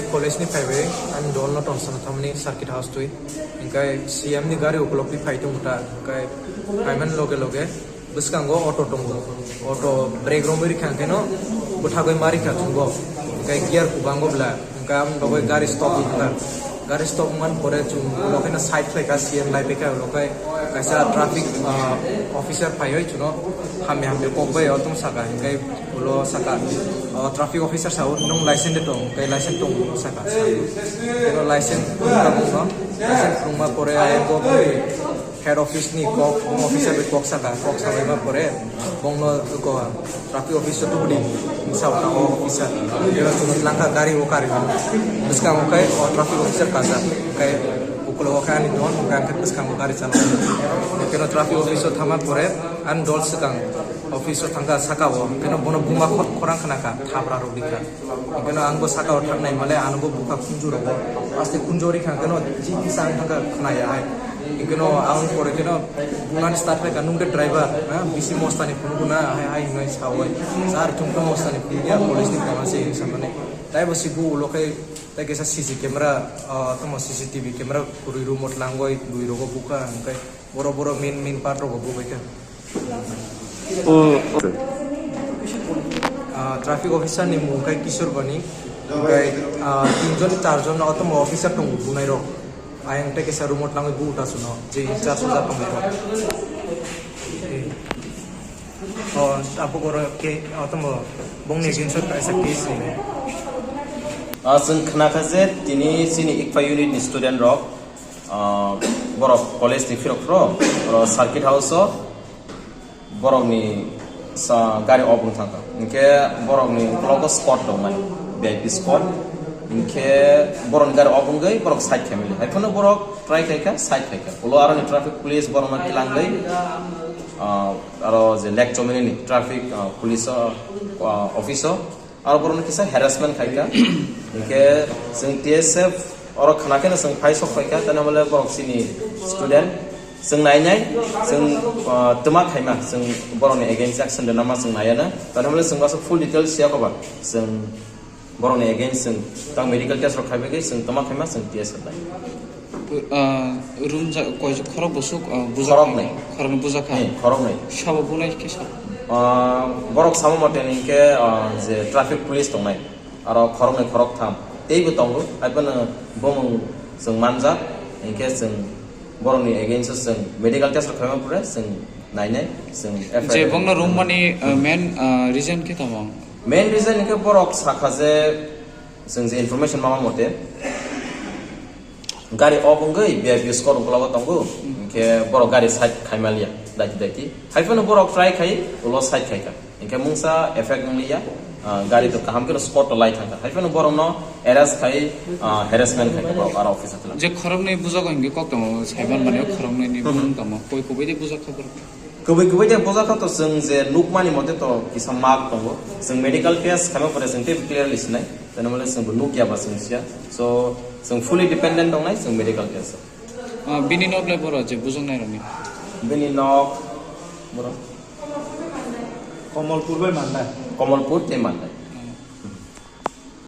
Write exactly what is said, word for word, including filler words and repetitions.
College ni phaibai, ani dol no tonsana thamani circuit house twi. Hingkai C M ni gari ukolok twi phai tongo ta. Hingkai phaiman loge loge bwskango auto tongo. Auto brake romwi rikha hingkhe no bwthagwi ma rikha chwngbo. Hingkai gear kubango bwla. Hingkai ang dogwi gari stop wngkha. Gari stop wngmani pore chwng ulo kheno side khlaikha, C M lai paikha ulo khai kaisa traffic, ah, officer phaiwi chwngno hamya hamya kok bai o tong saka. Hingkai Ulo saka, o traffic officer sao, "Nwng license de tong?" Hingke license tong saka. Keno license phunukha bongno, license phunukma pore ayang bo bini head office ni kok, bong officer bai kok saka, kok sabaima pore bongno ko traffic officer to budi sao ta o officer. Keno chwng langka gari o kari bwskango khe o traffic officer kaisa, hingke ukulo o khe ani don, hingke ang khe bwskango gari chalai. Keno traffic office o thangma pore ani dol swkang. Office o thangkha saka o, hingkhe no bono buma khor-, khorang khna kha, thabra rw rikha. Hingkhe no ang bo saka o thang nai male, ano bo bukha khunju rogo. Aste khunju rikha, hingkhe no ji kisa ang thangkha khna ya hai. Hingkhe no ang pore khe no bunani start khlai kha, "Nwng khe driver, ha? Bisi mosta ni phunuk na?" hai, hai hwnwi sa oi. "Sir, chwng khe mosta ni phunuk ya, police ni phone se," hwnwi sa mani. Tai bo si bu ulo khe, tai kisa C C camera, ah, tamo C C T V camera kwrwi room o tlangwi, bui rogo bukha, hingkhe boro boro main main part rogo bubai kha. Oh, okay. Ah, traffic officer ni mung khe Kishore Bani, hingkhe, ah, tinjon charjon no otomo officer tongo bunai rok. Ayang tei kisa room o tlangwi bu uta suno, je in charge o ja tongo. Oh, abo goro ke otomo bongni against o kaisa case ni. Ah, chwng khna kha je tini chini ICFA unit ni student rok, ah, borok college ni phirok phro, oro circuit house o, borokni sa gari off wng thangkha. Hinkhe borokni uklogo squad tongnai, V I P squad. Hinkhe borokni gari off wngwi borok side khaimili. Haiphano borok try khaikha, side khaikha. Ulo aroni traffic police borokno kilangwi, ah, aro je Lake Chomini ni traffic, ah, police o, ah, office o Aro borokno kisa harassment khaikha. Hinkhe chwng T S F oro khna kheno chwng phai sok phaikha, tei namole borok chini student. Chwng nainai, chwng, ah, twma khaima, chwng borokni against action rwna ma chwng naiya na. Tei namole chwng aswk full details siya koba, chwng borokni against chwng tang medical test rok khaibai khe chwng twma khaima chwng T S F nai. Ah, room ja-, koi-, khorok bwswk, ah, bujak Khoroknwi. Khoroknwi bujak kha. Ni, khoroknwi. Sabo bunai khe sabo? Ah, borok samo mote hinkhe, ah, je traffic police tongnai, aro khoroknwi khoroktham teibo tongo, haiphano bumung chwng manjak, hinkhe chwng borokni against o chwng medical test rok khaima pore chwng nainai, chwng F I R. Je bongno rwngmani, ah, main, ah, reason khe tamo? Main reason hinkhe borok sakha je Chwng je information mama mote, gari off wngwi V I P squad uklogo tongo, hinkhe borok gari side khaimaliya, daiti daiti. Haiphano borok try khai, ulo side khaikha. Hinkhe mungsa effect wngliya, ah, gari to kaham khe spot to lai thangkha. Haiphano borokno arrest khai, ah, harassment khaikha borok aro office o thwlang. Je khoroknwi bujago hinkhe kok tamo, saiman mani khoroknwi ni Mhm. bumung tamo, koi kubui de bujakha borok. Kubui kubui de bojakha to chwng je nukmani mote to kisa mark tongo. Chwng medical test khaima pore chwng teibo clearly sinai. Tei namale chwngbo nukya ba chwng siya. So, chwng fully dependent tongnai chwng medical test o. Ah, bini nok le boro je bujoknai rokni? Bini nok boro? Komolpur bai Mandai. Komolpur tei Mandai.